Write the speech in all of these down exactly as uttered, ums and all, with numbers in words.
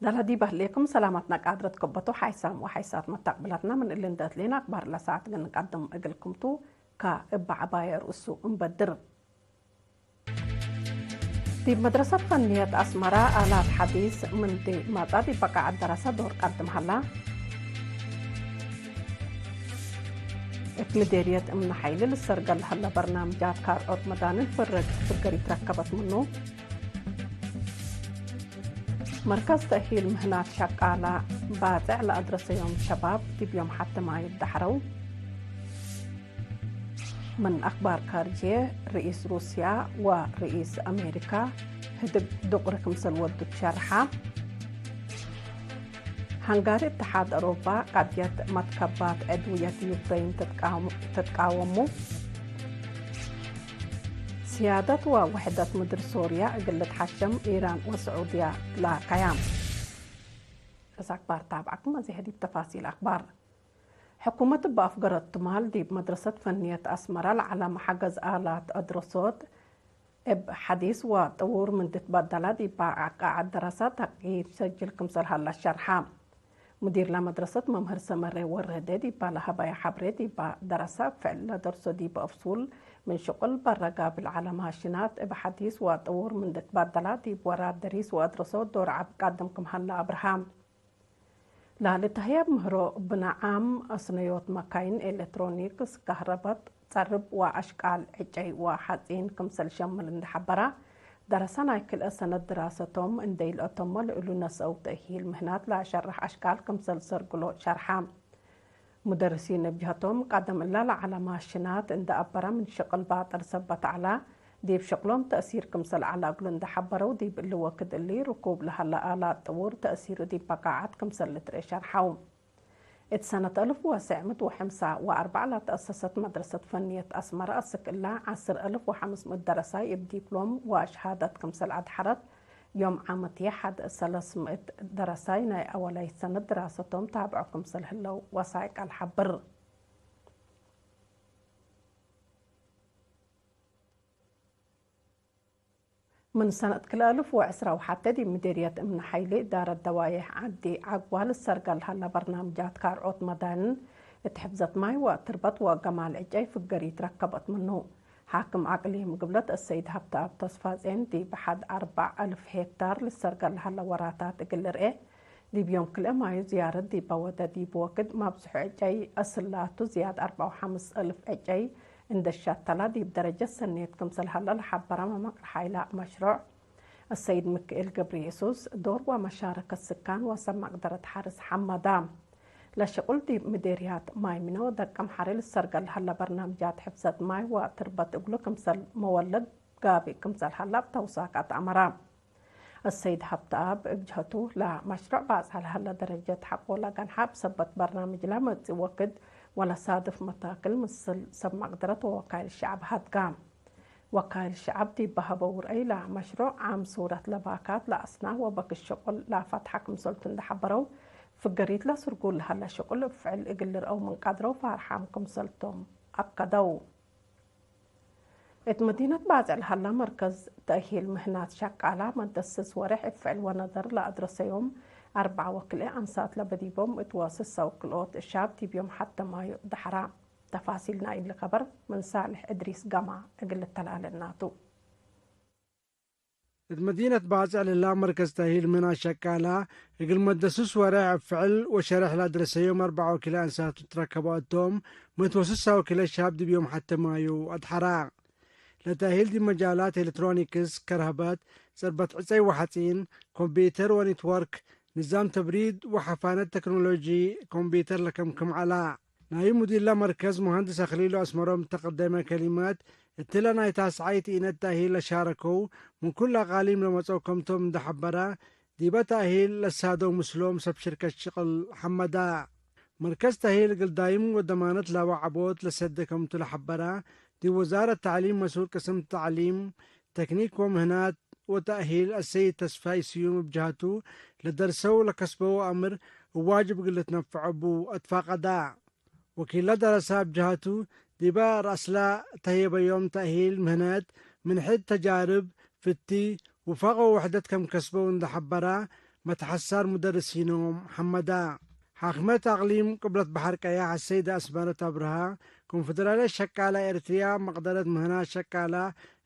ላላ ዲብ ህሌኩም ሰላማትና ቃድረት ከበቶ ሓይሳም ወሓይሳት መታቅብላትና ምን እሊ እንዴ እትሌና አክባር ለሰዓት እግል ንቀድም እግልኩም ቱ። ከእብ ዐባየ ርእሱ እንበድር። ዲብ መድረሰት ፈንየት አስመረ አላት ሐዲስ ምን ዲ መጽአ ዲብ በቃዐት ደረሰ ዶር ቀድም ሀላ። እት ምዴርየት እምነ ሐይሊ ልሰርገል ለሀለ በርናምጃት ካልኦት መዳንን ፍርግ ፍገር ይትረከበት ምኑ። መርከዝ ተእሂል ምህናት ሸቃላ ባጽዕ ለአድረሰዮም ሸባብ ዲብ ዮም ሐትማይ ደሐረው። ምን አክባር ካርጅየ፣ ርኢስ ሩስያ ወርኢስ አሜሪካ ህድግ ዱቅሪ ክምሰል ወዱ ትሸርሐ። ሀንጋሪ እትሓድ አውሮፓ ቀድየት መትከባት ዕድውየት ዩክረይን ትትቃወሙ። ስያደት ወውሕደት ምድር ሶርያ እግል ልትሐሸም ኢራን ወስዑድያ ላከያ። እዝ አክባር ታብዐኩም። አዜ ዲብ ተፋሲል አክባር። ሕኩመት እብ አፍገረት ትማል ዲብ መድረሰት ፈንየት አስመረ ለዐለ መሐገዝ አላት አድረሶት እብ ሐዲስ ወጥዉር ምን ትትበደለ ዲብ በቃዐት ደረሰ ተቅይድ ሰጅል ክምሰል ሀለ ሸርሐ። ሙዲር ለመድረሰት መምህር ሰመሬ ወረደ ዲብ ለሀበየ ሐብሬ ዲብ ደረሰ እብ ፍዕል ለደርሶ ዲብ አፍሱል ምን ሽቁል በረ ጋብል ዐለ ማሽናት እብ ሐዲስ ወጥዉር ምን ትትበደለ ዲብ ወራት ደሪስ ወአድረሶት ዶር ዐቢ ቀድም ክም ሀለ አብርሃ። ለልትሀየብ ምህሮ ብነ ዓም፣ አስነዮት መካይን፣ ኤሌክትሮኒክስ፣ ከህረበት፣ ጸርብ ወአሽቃል ዕጨይ ወሐጺን ክምሰል ሸምል እንዴ ሐበረ፣ ደረሰ ናይ ክልኤ ሰነት ድራሰቶም እንዴ ኢልአተመ ለእሉ ነስአው ተእሂል ምህናት ለአሸርሕ አሽቃል ክምሰል ሰርግሎ ሸርሐ። ሙደርሲን እብ ጀህቶም፣ ቀደም እለ ለዐለ ማሽናት እንዴ አበረ ምን ሽቅል ባጥር ሰበት ዐለ፣ ዲብ ሽቅሎም ተእሲር ክምሰል ዐለ እግሉ እንዴ ሐበረው፣ ዲብ እሊ ወክድ እሊ ርኩብ ለሀለ አላት ጥዉር ተእሲሩ ዲብ በቃዐት ክምሰል ልትርኤ ሸርሐው። እት ሰነት አልፍ ወትሰዕ ምእት ወሐምሳ ወአርበዕ ለተአሰሰት መድረሰት ፈንየት አስመረ፣ አስክ እለ ዐስር አልፍ ወሐምስ ምእት ደረሳይ እብ ዲፕሎም ወሸሃደት ክምሰል አድሐረት፣ ዮም ዓመትዬ ሐድ ሰለስ ምእት ደረሳይ ናይ አወላይት ሰነት ድራሰቶም ታብዖ ክምሰል ህለው ወሳይቅ አልሐብር። ምን ሰነት ክልኤ አልፍ ወዕስራ ወሐቴ ዲብ ምዴርየት እምነ ሐይሊ እዳረት ደዋዬሕ ዐዲ ዐግዋ ልሰርገል ለሀለ በርናምጃት ካልኦት መዳንን እት ሕፍዘት ማይ ወትርበት ወገማል ዕጨይ ፍገር ይትረከበት ምኑ። ሓክም አቅሊም ግብለት እሰይድ ሀብተአብ ተስፋጼን ዲብ ሐድ አርበዕ አልፍ ሄክታር ልሰርገል ለሀለ ወራታት እግል ልርኤ፣ ዲብ ዮም ክልኤ ማዩ ዝያረት ዲበ ወደ ዲብ ወክድ መብዝሑ ዕጨይ አስላቱ ዝያድ አርበዕ ወሐምስ አልፍ ዕጨይ እንዴ ሸተለ ዲብ ደረጀት ሰኔት ክምሰል ሀለ ለሐበረ መመቅር ሐይለ መሽሮዕ፣ አሰይድ ምክኤል ገብረየሱስ፣ ዶር ወመሻረከት ስካን ወሰብ መቅደረት ሐርስ ሐመደ። ለሽቁል ዲብ ምዴርያት ማይ ምነ ወደቅ አምሐሬ ልሰርገል ለሀለ በርናምጃት ሕፍዘት ማይ ወትርበት እግሉ ክምሰል መወለድ ጋብእ ክምሰል ሀለ እብ ተውሳክ አትአመረ። አሰይድ ሀብተአብ እብ ጀህቱ፣ ለመሽሩዕ ባጽዕ ለሀለ ደረጀት ሐቆ ለገንሐ እብ ሰበት በርናምጅለ መጽእ ወክድ ወለሳድፍ መታክል ምስል ሰብ መቅደረት ወወካይል ሸዐብ ሀድጋ። ወካይል ሸዐብ ዲብ በሀበው ርአይ፣ ለመሽሩዕ ዓም ሱረት ለባካት ለአስና ወበክት ሽቁል ለፈትሐ ክምሰልቱ እንዴ ሐበረው፣ ፍገሪት ለስርጉ ለሀለ ሽቁል እብ ፍዕል እግል ልርአው ምን ቀድረው ፋርሓም ክምሰልቶም አከደው። እት መዲነት ባጽዕ ለሀለ መርከዝ ተእሂል ምህናት ሸቃላ መደስስ ወሬሕ እብ ፍዕል ወነደር ለአድረሰዮም አርበዕ ወክልኤ አንሳት ለበዲቦም እት ወስሰው ክልኦት ሻብ ዲብ ዮም ሐተማዩ ደሐራ። ተፋሲል ናይ እሊ ከበር ምን ሳልሕ እድሪስ ገማ እግል ልተላለ እናቱ። እት መዲነት ባጽዕ ለህላ መርከዝ ተእሂል ምህናት ሸቃላ፣ እግል መደስስ ወሬሕ እብ ፍዕል ወሸሬሕ ለአድረሰዮም አርበዕ ወክልኤ አንሳቱ ትረከበ እቶም፣ ምእት ወስሳ ወክልኤ ሻብ ዲብ ዮም ሐቴ ማዩ አድሐራ። ለተእሂል ዲብ መጃላት ኤሌክትሮኒክስ፣ ከርሀበት፣ ጽርበት ዕጸይ ወሐጺን፣ ኮምፒዩተር ወኔትወርክ፣ ንዛም ተብሪድ ወሐፋነት ተክኖሎጂ ኮምፒዩተር ለከምክም ዐላ። ናዩ ሙዲር ለመርከዝ ሙሀንድስ አክሊሉ አስመሮም እተ ቀደመ ከሊመት፣ እትለ ናይ ታስዓይት ኢነት ተእሂል ለሻረከው ምን ኩሉ አቃሊም ለመጽአው ከምቶም እንዴ ሐበረ፣ ዲበ ተእሂል ለሳደው ምስሎም ሰብ ሽርከት ሽቅል ሐመዳ። መርከዝ ተእሂል እግል ዳይም ወደማነት ለበ ዐቦት ለሰዴ ከምቱ ለሐበረ፣ ዲብ ወዛረት ተዕሊም መስኡል ቅስም ተዕሊም፣ ተክኒክ ወምህናት ወተእሂል አሰይድ ተስፋይ ስዩም እብ ጀሀቱ፣ ለደርሰው ለከስበው አምር እብ ዋጅብ እግል ልትነፈዖ እቡ አትፋቀዳ። ወኪለ ደረሰ እብ ጀሀቱ፣ ዲበ ረአስለ ተህየበዮም ተእሂል ምህነት ምን ሕድ ተጃርብ፣ ፍቲ፣ ውፋቅ ወውሕደት ከም ከስበው እንዴ ሐበረ፣ መትሐሳር ሙደርሲኖም ሐመዳ። ሓክመት አቅሊም ቅብለት በሐር ቀያሕ አሰይድ አስመረት አብርሃ፣ ኮንፈደራልየት ሸቃላ ኤርትርያ መቅደረት ምህናት ሸቃላ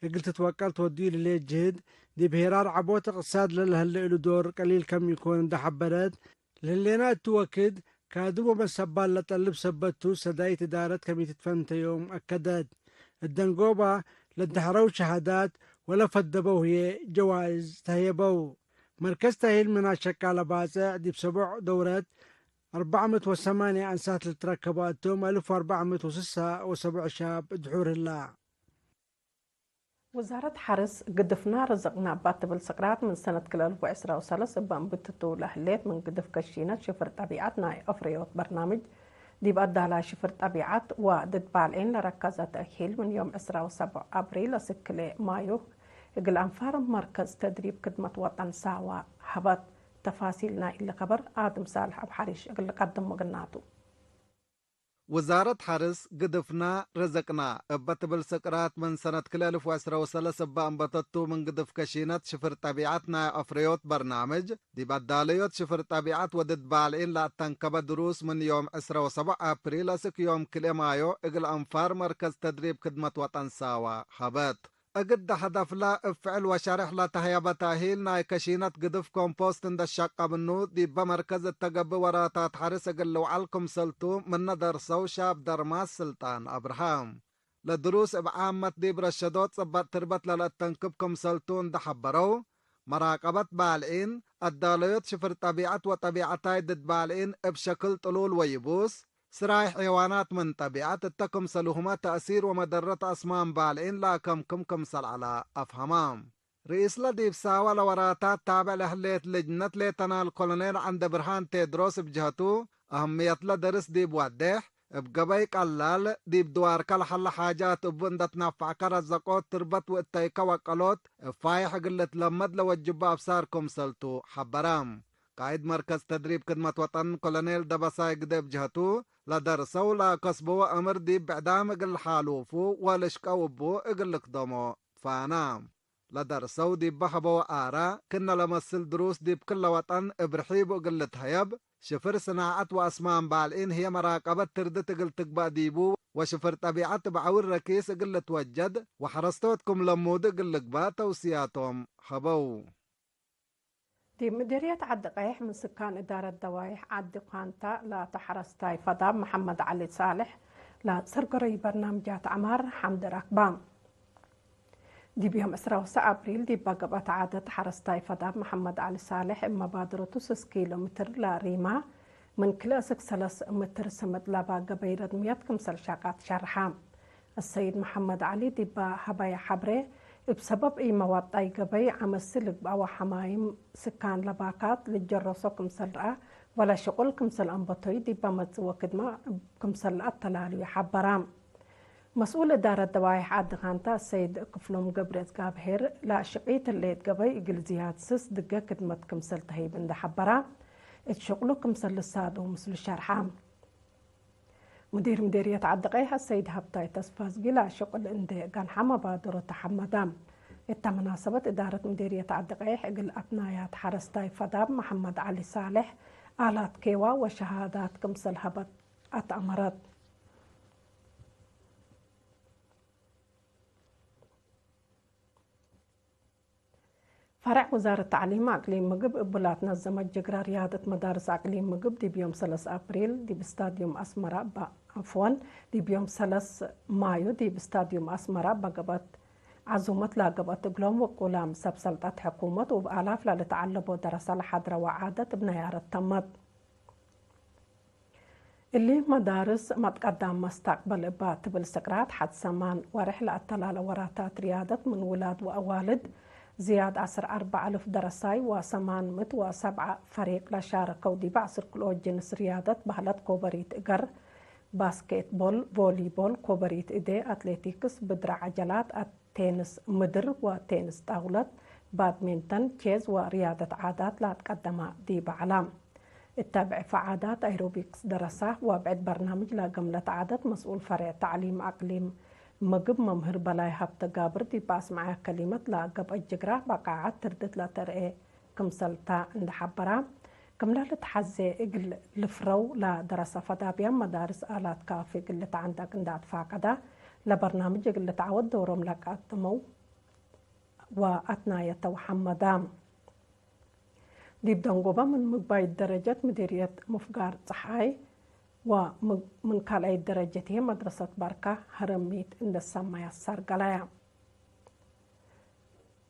እግል ትትወቀል ትወድዩ ለህሌት ጅህድ፣ ዲብ ሄራር ዐቦት እቅትሳድ ለለህለ እሉ ዶር ቀሊል ከም ኢኮን እንዴ ሐበረት፣ ለህሌና እቱ ወክድ ካድም ወመሰባል ለጠልብ ሰበት ቱ፣ ሰዳይት እዳረት ከሚት ትፈንተዮም አከደት። እት ደንጎባ ለደሐረው ሸሃዳት ወለፈደበው ህዬ ጀዋይዝ ተህየበው። መርከዝ ተእሂል ምህናት ሸቃለ ባጽዕ ዲብ ሰቦዕ ደውረት አርበዕ ምእት ወሰማንያ አንሳት ልትረከበ እቶም፣ አልፍ ወአርበዕ ምእት ወስሳ ወሰቦዕ ሻብ ድሑር ህላ። ውዛረት ሐርስ፣ ግድፍና ረዘቅና እባ ትብል ስቅራት፣ ምን ሰነት ክልኤ አልፍ ወዕስራ ወሰለስ እበ እንብትቱ ለህሌት ምን ግድፍ ከሺነት ሽፍር ጠቢዐት ናይ አፍረዮት በርናምጅ ዲብ አዳላይ ሽፍር ጠቢዐት ወድድ ባልዒን ለረከዘ ተእሂል፣ ምን ዮም ዕስራ ወሰብዕ አብሪል እስክ ክልኤ ማዩ እግል አንፋር መርከዝ ተድሪብ ክድመት ወጠን ሳዋ ሀበት። ተፋሲል ናይ እሊ ከበር አድም ሳልሕ አብ ሐሪሽ እግል ልቀድም ምግናቱ። ውዛረት ሐርስ፣ ግድፍና ረዘቅና እበ ትብል ስቅራት፣ ምን ሰነት ክልኤ አልፍ ወዕስራ ወሰለስ እበ አንበተቱ ምን ግድፍ ከሺነት ሽፍር ጠቢዐት ናይ አፍረዮት በርናምጅ፣ ዲብ አዳለዮት ሽፍር ጠቢዐት ወድድ ባልዒን ለአተንከበ ድሩስ ምን ዮም ዕስራ ወሰብዕ አፕሪል አስክ ዮም ክልኤ ማዮ እግል አንፋር መርከዝ ተድሪብ ክድመት ወጠን ሳዋ ሀበት። እግደ ሀደፍለ እብ ፍዕል ወሸሬሕ ለተህየበ ተእሂል ናይ ከሺነት ግድፍ ኮምፖስት እንዴ ሸቀ ምኑ፣ ዲበ መርከዝ እተ ገብእ ወራታት ሐርስ እግል ልውዐል ክምሰልቱ ምነ ደርሰው ሻብ ደርማስ ስልጣን አብርሃም። ለድሩስ እብ ዓመት ዲብ ረሸዶት ጽበጥ ትርበት ለለአተንክብ ክምሰልቱ እንዴ ሐበረው፣ መራቀበት ባልዒን፣ አዳለዮት ሽፍር ጠቢዐት ወጠቢዐታይ ድድ ባልዒን እብ ሸክል ጥሉል ወይቡስ፣ ስራይ ሐይዋናት ምን ጠቢዐት እተ ክምሰልሁመ ተእሲር ወመደረት አስማም ባልዒን ለአከምክም ክምሰል ዐለ አፍሀመ። ርኢስለ ዲብ ሳወ ለወራታት ታብዕ ለህሌት ልጅነት ሌተናል ኮሎኔል ዐንደብርሃን ቴድሮስ እብ ጀህቱ፣ አህምየትለ ደርስ ዲብ ወዴሕ፣ እብ ገበይ ቀላል፣ ዲብ ድዋርከ ለሀለ ሓጃት እቡ እንዴ ትነፈዕከ ረዘቆት ትርበት ወእተይከ ወቀሎት እብ ፋይሕ እግል ልትለመድ ለወጅቡ አብሳር ክምሰልቱ ሐበረ። ቃይድ መርከዝ ተድሪብ ክድመት ወጠን ኮሎኔል ደበሳይ ግደ እብ ጀህቱ፣ ለደርሰው ለአከስበወ አምር ዲብ ብዕዳም እግል ለሓሉፉ ወልሽቀው እቡ እግል ልክደሞ ፋና። ለደርሰው ዲበ ሀበወ አራ፣ ክእነ ለመስል ድሩስ ዲብ ክለ ወጠን እብ ርሒቡ እግል ልትሀየብ፣ ሽፍር ስናዐት ወአስማም ባልዒን ህዬ መራቀበት ትርድት እግል ትግበእ ዲቡ ወሽፍር ጠቢዐት እብ ዐውር ረኪስ እግል ልትወጀድ ወሐረስቶት ክም ለሙድ እግል ልግበእ ተውስያቶም ሀበው። ዲብ ምዲርየት ዐዲ ቀይሕ፣ ምን ስካን እዳረት ደዋይሕ ዐዲ ኳንታ ላተ ሐረስታይ ፈዳብ መሐመድ ዐሊ ሳልሕ ለሰርገረዩ በርናምጃት ዐማር ሐምድ ረክባ። ዲብ ዮም ዕስራ ወሰዕ አብሪል፣ ዲብ ገብአት ዓደት ሐረስታይ ፈዳብ መሐመድ ዐሊ ሳልሕ፣ እብ መባድረቱ ስስ ኪሎ ምትር ለሪማ፣ ምን ክልኤ እስክ ሰለስ ምትር ስምጥ ለባ ገበይ ረድምየት ክምሰል ሸቃት ሸርሐ። አሰይድ መሐመድ ዐሊ ዲበ ሀበየ ሐብሬ፣ እብ ሰበብ ኢመዋጣይ ገበይ ዐመሲ ልግበአ ወሐማይም ስካን ለባካት ልጀረሶ ክምሰል ረአ፣ ወለ ሽቁል ክምሰል አንበቶይ ዲበ መጽእ ወክድመ ክምሰል ለአተላልዩ ሐበረ። መስኡል እዳረት ደዋይሕ ዐዲ ካንታ አሰይድ ክፍሎም ገብረእዝጋብሄር፣ ለሽቂት ህሌት ገበይ እግል ዝያድ ስስ ድገ ክድመት ክምሰል ተህይብ እንዴ ሐበረ፣ እት ሽቁሉ ክምሰል ልሳድው ምስሉ ሸርሐ። ሙዲር ምዴርየት ዐዲ ቀይሕ አሰይድ ሀብታይ ተስፋዝጊ ለሽቁል እንዴ ገንሐ መባደሮ ተሐመደ። እተ መናሰበት እዳረት ምዴርየት ዐዲ ቀይሕ እግል አብናያት ሐረስታይ ፈዳብ መሐመድ ዐሊ ሳልሕ አላት ኬዋ ወሸሃዳት ክምሰል ሀበት አትአመረት። ፈሬዕ ውዛረት ተዕሊም አቅሊም ምግብ እቡ ለአትነዘመ ጅግረ ርያደት መዳርስ አቅሊም ምግብ ዲብ ዮም ሰለስ አፕሪል ዲብ ስታድዩም አስመረ በ-፣ ዐፍወን፣ ዲብ ዮም ሰለስ ማዩ ዲብ ስታድዩም አስመረ በገብአት ዐዙመት ለገብአት እግሎም ውቁላም ሰብ ሰልጠት ሕኩመት ወእብ አላፍ ለልትዐለቦ ደረሰ ለሐድረ ወዓደት እብ ነያረት ተመት። እሊ መዳርስ መትቀዳም መስተቅበል እባ ትብል ስቅራት ሐድ ሰማን ወሬሕ ለአተላለ ወራታት ርያደት ምን ውላድ ወአዋልድ ዝያድ ዐስር አርበዕ አልፍ ደረሳይ ወሰማን ምእት ወሰብዐ ፈሪቅ ለሻረከው ዲብ ዐስር ክልኦት ጅንስ ርያደት በህለት ኮበሪት እገር፣ ባስኬት ቦል፣ ቮሊ ቦል፣ ኮበሪት እዴ፣ አትሌቲክስ፣ ብድረ ዐጀላት፣ ቴንስ ምድር ወቴንስ ጣውለት፣ ባድሜንተን፣ ቼዝ ወርያደት ዓዳት ለአትቀደመ ዲበ ዐላ። እተ ብዕፍ ዓዳት፣ አይሮቢክስ፣ ደረሳ ወብዕድ በርናምጅ ለገምለት ዓደት መስኡል ፈሬዕ ተዕሊም አቅሊም ምግብ መምህር በላይ ሀብተ ጋብር ዲብ አስመዐ ከሊመት፣ ለገብአት ጅግረ በቃዓት ትርድት ለተርኤ ክምሰልታ እንዴ ሐበራ፣ ክምለ ልትሐዜ እግል ልፍረው ለደረሰ ፈዳብያም መዳርስ አላት ካፊ እግል ልትዐንደቅ እንዴ አትፋቀደ፣ ለበርናምጅ እግል ልትዐወት ዶሮም ለቀድመው ወአትናየተው ሐመዳ። ዲብ ደንጎበ ምን ምግባይት ደረጀት ምዲርየት ሙፍጋር ጸሓይ ወምን ካልኣይት ደረጀት ህዬ መድረሰት ባርካ ሀረሚት እንዴ ሰመያት ሳርገለያ።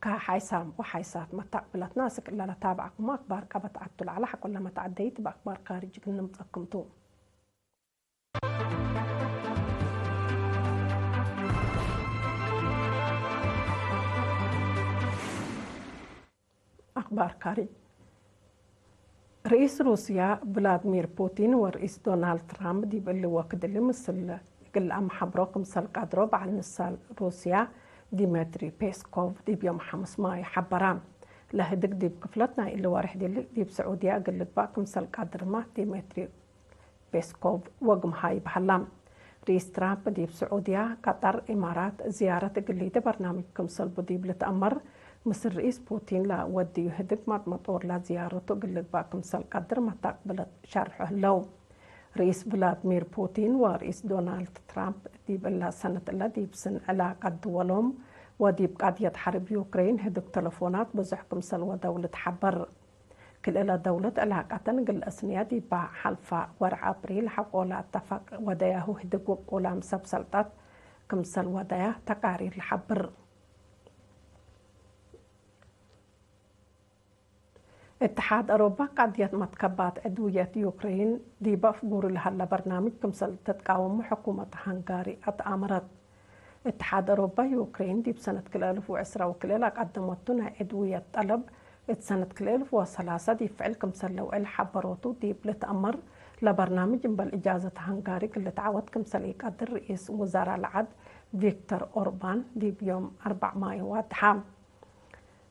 ከሓይሳም ወሓይሳት መታቅብለትና አስክ እለ ለታብዐኩም አክባር ቀበት ዐቱ ለዐለ ሐቆለ መትዐደይት በአክባር ካርጅ እግል ንምጸኩም ቱ። አክባር ካርጅ። ርኢስ ሩስያ ቭላድሚር ፑቲን ወርኢስ ዶናልድ ትራምፕ ዲብ እሊ ወክድ እሊ ምስል እግል ለአምሐብሮ ክምሰል ቀድሮ በዐል ንሳል ሩስያ ዲሜትሪ ፔስኮቭ ዲብ ዮም ሐምስ ማይ ሐበረ። ለህድግ ዲብ ክፍለት ናይ እሊ ወርሕ ዲብ ስዑድያ እግል ልግባእ ክምሰል ቀድርመ ዲሜትሪ ፔስኮቭ ወግምሃ ይበሀላ። ርኢስ ትራምፕ ዲብ ስዑድያ፣ ቀጠር፣ ኢማራት ዝያረት እግል ሊደ በርናምጅ ክምሰልቡ ዲብ ልትአመር፣ ምስል ርኢስ ፑቲን ለወድዩ ህድግ መጥመጦር ለዝያረቱ እግል ልግባእ ክምሰል ቀድር መታቅብለት ሸርሑ ህለው። ርኢስ ቭላድሚር ፑቲን ወርኢስ ዶናልድ ትራምፕ ዲብ እለ ሰነት እለ ዲብ ስን ዕላቀት ድወሎም ወዲብ ቀድየት ሐርብ ዩክሬን ህድግ ተለፎናት ብዙሕ ክምሰል ወደው ልትሐበር። ክልኤ ደውለት ዕላቀተን እግል ለአስንያ ዲባ ሐልፈ ወርሕ አፕሪል ሐቆለ አተፈቅ ወደያሁ ህድግ ውቁላም ሰብ ሰልጠት ክምሰል ወደያ ተቃሪር ለሐብር። እትሓድ አውሮፓ ቀድየት መትከባት ዕድውየት ዩክሬን ዲበ አፍጉሩ ለሀለ በርናምጅ ክምሰል ትትቃወሙ ሕኩመት ሃንጋሪ አትአመረት። እትሓድ አውሮፓ ዩክሬን ዲብ ሰነት ክልኤ አልፍ ወዕስራ ወክልኤ ለቀደመቱ ናይ ዕድውየት ጠለብ፣ እት ሰነት ክልኤ አልፍ ወሰላሰ ዲብ ፍዕል ክምሰል ለውዕል ሐበሮቱ ዲብ ልትአመር፣ ለበርናምጅ እምበል እጃዘት ሃንጋሪ እግል ልትዐወት ክምሰል ኢቀድር ርኢስ ውዛራ ለዐድ ቪክተር ኦርባን ዲብ ዮም አርበዕ ማይ ዋድሐ።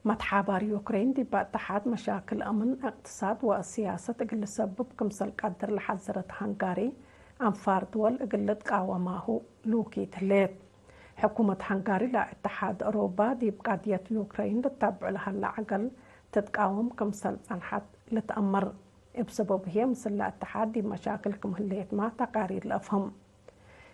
መትሓባር ዩክሬን ዲብ እትሓድ መሻክል አምን፣ እቅትሳድ ወሲያሰት እግል ልሰብብ ክምሰል ቀድር ለሐዘረት ሃንጋሪ፣ አንፋር ድወል እግል ልትቃወማሁ ሉኪት ህሌት። ሕኩመት ሃንጋሪ ለእትሓድ አውሮፓ ዲብ ቀድየት ዩክሬን ልተብዑ ለሀለ ዐገል ትትቃወም ክምሰል ጸንሐት ልትአመር። እብ ሰበቡ ህዬ ምስል ለእትሓድ ዲብ መሻክል ክም ህሌትመ ተቃሪር ለአፍህም።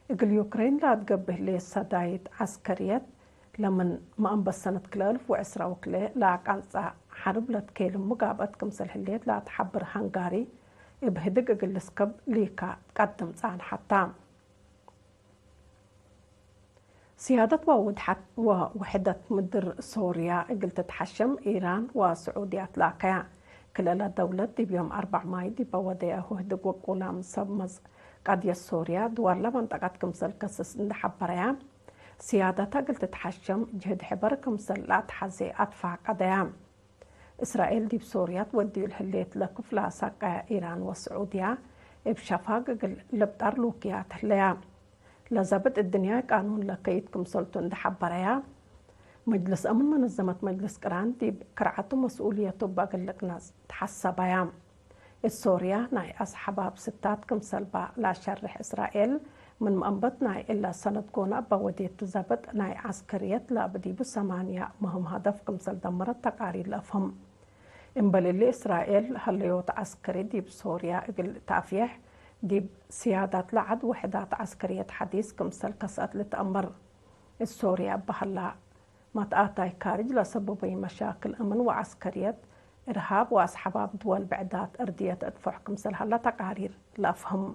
እግል ዩክሬን ለአትገብእ ህሌት ሰዳይት ዐስከርየት፣ ለምን መአንበት ሰነት ክልኤ አልፍ ወዕስራ ወክልኤ ለአቀንጸ ሐርብ ለትኬልም ሙጋብአት ክምሰል ህሌት ለአትሐብር ሃንጋሪ፣ እብ ህድግ እግል ልስከብ ሊካ ትቀድም ጸንሐት ተ። ስያደት ወውድሐት ወውሕደት ምድር ሶርያ እግል ትትሐሸም ኢራን ወስዑድያ ትላከያ። ክልኤ ደውለት ዲብ ዮም አርበዕ ማይ ዲበ ወደያሁ ህድግ ውቁላም ሰብ መጽእ ቀድየት ሶርያ ድዋለ መንጠቀት ክምሰል ከስስ እንዴ ሐበረያ፣ ስያደተ እግል ትትሐሸም ጅህድ ሕበር ክምሰል ለአትሐዜ አትፋቀደያ። እስራኤል ዲብ ሶርያ ትወድዩ ለህሌት ለክፍላ ሳቀያ ኢራን ወስዑድያ እብ ሸፋግ እግል ልብጠር ሉክያት ህለያ። ለዘብጥ እድንያይ ቃኑን ለከይድ ክምሰልቱ እንዴ ሐበረያ፣ መጅልስ አምን መነዘመት መጅልስ ቅራን ዲብ ክርዓቱ መስኡልየቱ እበ እግል ልቅነጽ ተሐሰበያ። እት ሶርያ ናይ አስሐባብ ስታት ክምሰልባ ለአሸርሕ እስራኤል፣ ምን መአንበት ናይ እለ ሰነት ጎነ እበ ወዴቱ ዘብጥ ናይ ዐስከርየት ለአብ ዲቡ ሰማንያ ምህም ሀደፍ ክምሰል ደመረት ተቃሪር ለአፍህም። እምበል እሊ፣ እስራኤል ሀለዮት ዐስከሪ ዲብ ሶርያ እግል ተአፍየሕ፣ ዲብ ስያዳት ለዐድ ውሕዳት ዐስከርየት ሐዲስ ክምሰል ከስአት ልትአመር። እት ሶርያ እበ ሀላ መትአታይ ካርጅ ለሰቡበይ መሻክል አምን ወዐስከርየት፣ እርሃብ ወአስሐባብ ድወል ብዕዳት እርድየት እድፎሕ ክምሰል ሀላ ተቃሪር ለአፍህም።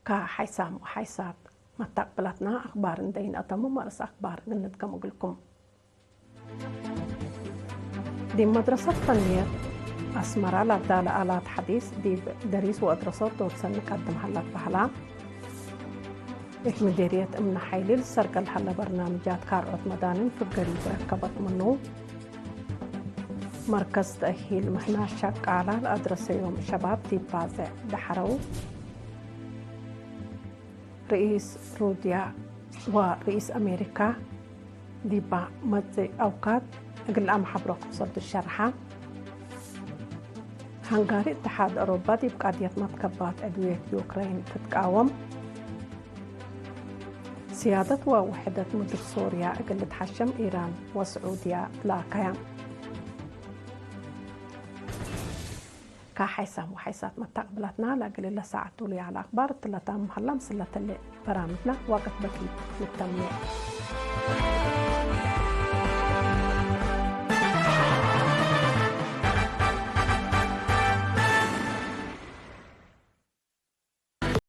ከሐይሳም ወሐይሳት መታቅብላትና አክባር እንዴ ኢነአተምም፣ አርእስ አክባር እግል ንድገም እግልኩም። ዲብ መድረሰት ፈንየት አስመራ ለአዳለ አላት ሐዲስ ዲብ ደሪስ ወአድረሶት ዶል ሰኒ ቀድም ሀላ ትበሀላ። እት ምዴርየት እምነ ሐይሊ ልሰርገል ሀለ በርናምጃት ካልኦት መዳንን ፍገሪት ረከበት ምኑ። መርከዝ ተእሂል ምህናት ሸቃላ ለአድረሰዮም ሸባብ ዲብ ባጽዕ ደሐረው። ርኢስ ሩድያ ወርኢስ አሜሪካ ዲባ መጽእ አውካት እግል ለአምሐብሮ ክምሰልቱ ሸርሐ። ሃንጋሪ እትሓድ አውሮፓ ዲብ ቃድየት መትከባት ዕድውየት ዩክረይን ትትቃወም። ስያደት ወውሕደት ምድር ሶርያ እግል ልትሐሸም ኢራን ወስዑድያ ለአካያ። ከሐይሳም ወሐይሳት መታቅብላትና ለእግል ለሳዐት ዱሉይ ዐለ አክባር እትለታም ሀላ ምስለተሌ በራምጅና ወቀት በኪት ንተምየ።